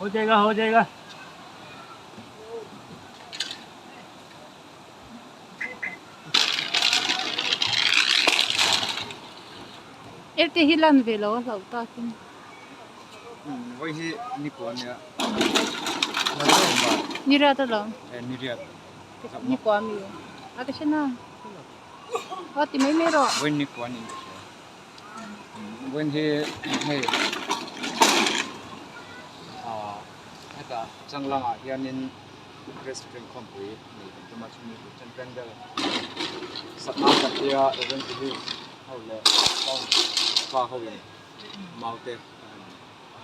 Ho jayega ho jayega. Erte hi lan ve lo a hlauh takin. Vawi hi ni kua nia. Ni riat alawm. Eh ni riat. Ni kua mi. A ka hre na. Aw ti mai mai rawh. Vawi ni kua ni ka hria. Vawi hi hei ah heta changlang ah hianin Presbyterian khawmpui nei kan tum a chhungin Christian Pandal sakna kan tia Evangelist ho leh town pa ho in mau te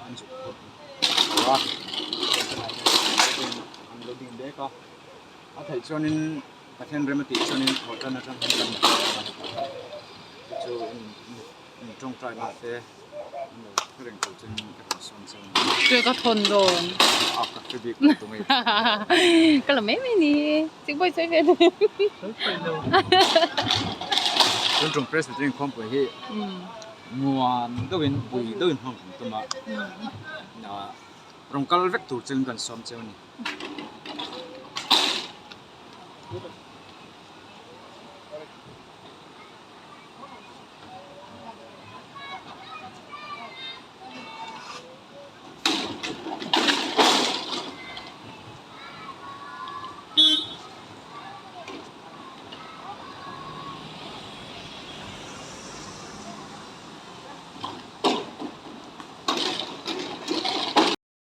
an zuk phawt tho a an lo ding dek a a theih chuanin Pathian rem a tih chuanin thawh tan atang hian kan hmu a chu in tawngtai na te an lo hre reng tur chuan ka rawn sawn cheu a ni. Chu ka thawn dawn. A ka hre bik lo tumei. Ka la mai mai ni. Chikbawi sawi ve dawn. Sawi sawi lo. Tun tum Presbyterian khawmpui hi nuam deuhin pui deuhin hmang kan tum a. Rawn kal vek tur chuan kan sawm cheu a ni.